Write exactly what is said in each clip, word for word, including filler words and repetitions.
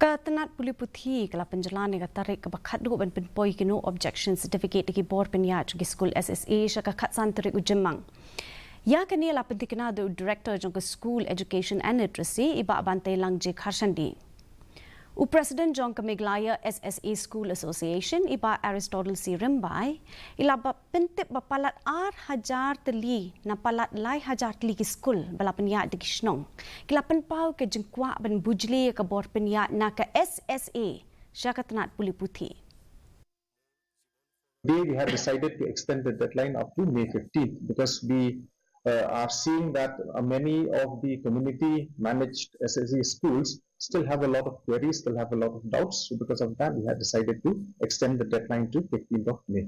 Ka tnat pule puthi ka la pynjlan ïa ka tarik kaba khatduh ban pynpoi ki no objection certificate da ki bor pynïaid jong ki skul S S A sha ka khatsan tarik u Jymmang. Ïa kane la pyntikna da u Director jong ka School Education and Literacy, i Bah Bantelang J Kharshandi. U President jong ka Meghalaya S S A School Association, i Bah Aristotle C Rymbai, i la ba pyntip ba palat ar hajar tylli na palat lai hajar tylli ki skul ba la pynïaid da ki shnong, ki la pynpaw ka jingkwah ban bujli ïa ka bor pynïaid na ka S S A sha ka tnat pule puthi. Today we have decided to extend the deadline up to May fifteenth because we uh, are seeing that uh, many of the community managed S S A schools still have a lot of queries, still have a lot of doubts. So because of that, we have decided to extend the deadline to fifteenth of May.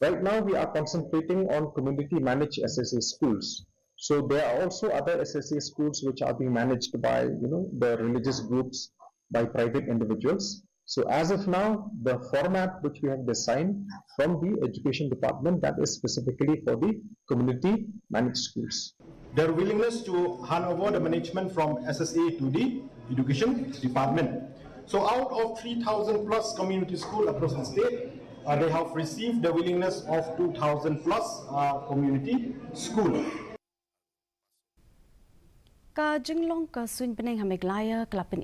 Right now, we are concentrating on community managed S S A schools. So there are also other S S A schools which are being managed by, you know, the religious groups, by private individuals. So as of now, the format which we have designed from the education department, that is specifically for the community managed schools. Their willingness to hand over the management from S S A to the education department. So out of three thousand plus community school across the state, uh, they have received the willingness of two thousand plus uh, community school. Ka jinglong ka suiñ bneng ha Meghalaya ka la pyn